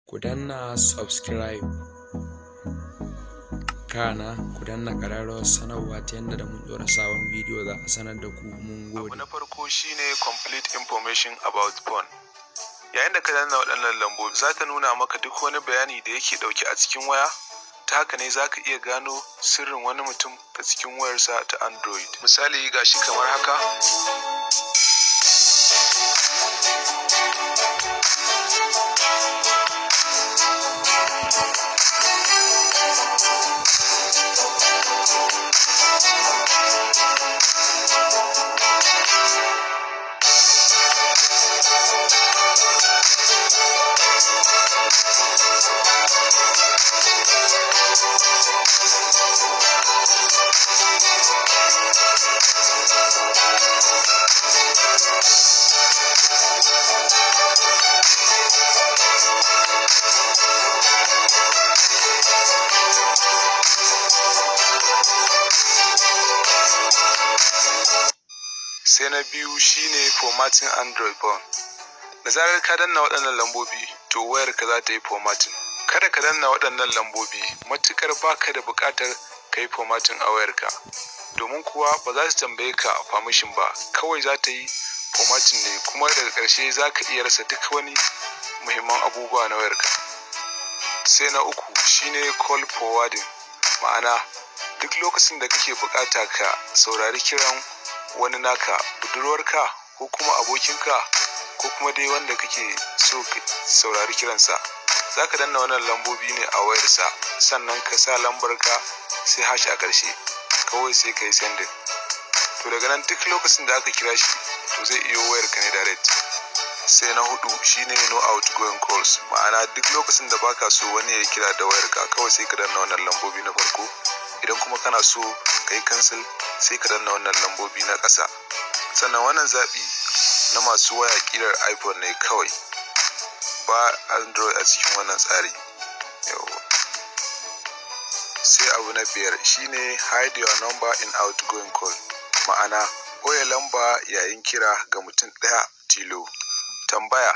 Ku danna subscribe, kana ku danna ƙararrawar sanarwa ta yadda da mun ɗora sabon bidiyo za a sanar da ku. Mun Abu gode. na farko shine complete information about phone. Yayin da ka danna waɗannan lambobi, za ta nuna maka duk wani bayani da yake ɗauke a cikin waya. Ta haka ne za ka iya gano sirrin wani mutum ta cikin wayarsa ta Android. Misali, gashi kamar haka. Sai na biyu shine formatting Android phone. Da zarar ka danna waɗannan lambobi, to wayarka za ta yi formatting. Kada ka danna waɗannan lambobi matukar baka da buƙatar ka yi formatting a wayarka. Domin kuwa ba za su tambaye ka permission ba, kawai za ta yi formatting ne, kuma daga ƙarshe za ka iya rasa duk wani muhimman abubuwa na wayarka. Sai na uku shine call forwarding, ma'ana duk lokacin da kake buƙata ka saurari kiran wani naka, budurwarka ko kuma abokinka ko kuma dai wanda kake so ka saurari kiransa, za ka danna wannan lambobi ne a wayarsa, sannan ka sa lambarka, sai hash a ƙarshe, kawai sai ka yi sending. To daga nan duk lokacin da aka kira shi, to zai iyo wayarka ne direct. Sai na hudu shine no outgoing calls, ma'ana duk lokacin da baka so wani ya kira da wayarka, kawai sai ka danna wannan lambobi na farko. Idan kuma kana so ka yi cancel, sai ka danna wannan lambobi na ƙasa. Sannan wannan zaɓi na masu waya ƙirar iPhone ne kawai, ba Android a cikin wannan tsari. Yawwa. Sai abu na biyar shine hide your number in outgoing call, ma'ana ɓoye lamba yayin kira ga mutum ɗaya tilo. Tambaya: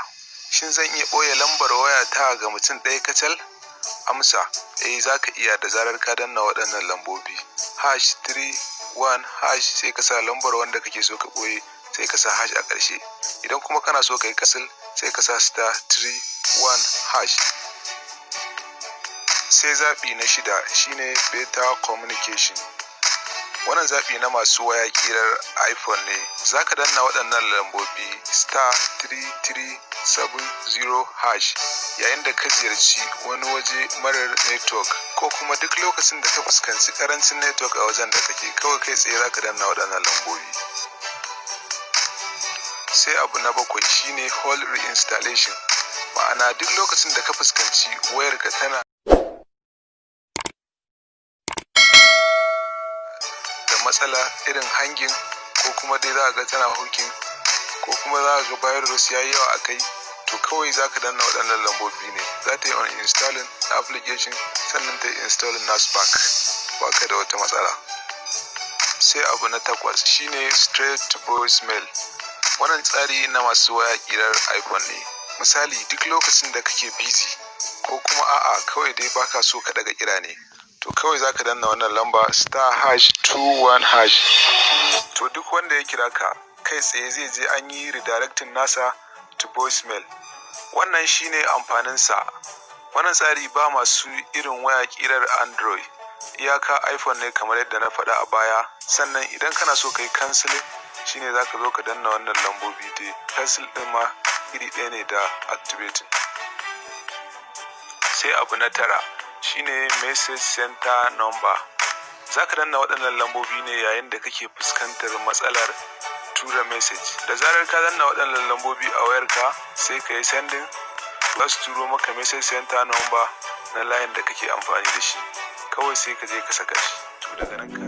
shin zan iya ɓoye lambar wayata ga mutum ɗaya kacal? Amsa: eh, za ka iya, da zarar ka danna waɗannan lambobi #31#, sai ka sa lambar wanda kake so ka ɓoye, sai ka sa hash a ƙarshe. Idan kuma kana so ka yi cancel, sai ka sa *31#. Sai zaɓi na shida shine better communication. Wannan zaɓi na masu waya ƙirar iPhone ne. Za ka danna waɗannan lambobi *3370# yayin da ka ziyarci wani waje marar network, ko kuma duk lokacin da ka fuskanci ƙarancin network a wajen da kake, kawai kai tsaye za ka danna waɗannan lambobi. Sai abu na bakwai shine hold reinstallation, ma'ana duk lokacin da ka fuskanci wayarka tana da matsala irin hanging, ko kuma dai za ga tana hacking, ko kuma za ga virus ya yi yawa a kai, to kawai za ka danna waɗannan lambobi ne, za ta yi uninstalling na application, sannan ta yi installing nasu back, baka da wata matsala. Sai abu na takwas shine straight to voicemail. Wannan tsari na masu waya ƙirar iPhone ne. Misali, duk lokacin da kake busy, ko kuma a'a, kawai dai baka so ka ɗaga kira ne, to kawai za ka danna wannan lamba *#21#. To duk wanda ya kira ka, kai tsaye zai je an yi redirecting nasa to voicemail. Wannan shine amfaninsa. Wannan tsari ba masu irin waya ƙirar Android, iyaka iPhone ne, kamar yadda na faɗa a baya. Sannan idan kana so ka yi cancelling, shine za ka zo ka danna wannan lambobi dai. Cancel ɗin ma iri ɗaya ne da activating. Sai abu na tara shine message center number. Za ka danna waɗannan lambobi ne yayin da kake fuskantar matsalar tura message. Da zarar ka danna waɗannan lambobi a wayarka, sai ka yi sending, za su turo maka message center number na layin da kake amfani da shi, kawai sai ka je ka saka shi. To daga nan ka